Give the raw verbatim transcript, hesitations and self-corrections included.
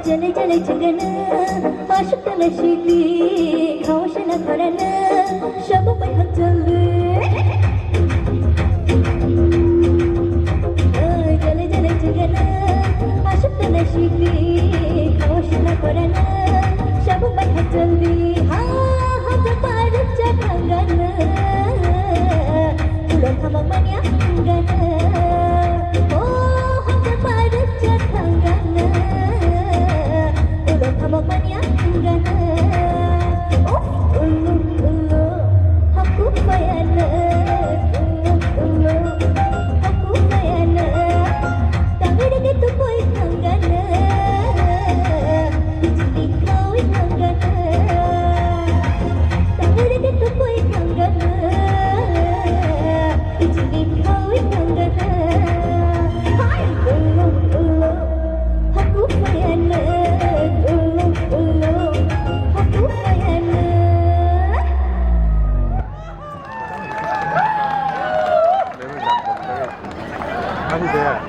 Jale jale chingana, ashuk tala shiki, khawshana khorana, shabu pai hak chalwi. Jale jale chingana, ashuk tala shiki, khawshana khorana, shabu pai hak chalwi. Ha ha, japaru cha thangana. Ulo thamok manya gana. Oh, hongja paru cha thangana. Ulo thamok manya gana. Oh, ulo, ulo, haku payana. Ulo, ulo, haku payana. Tangwi dagi tupoi thangana. Bijli khawoi thangana. Tangwi dagi tupoi thangana. Bijli khawoi thangana. Hai, ulo, ulo, haku payana. Ulo, ulo, haku payana. Ani de.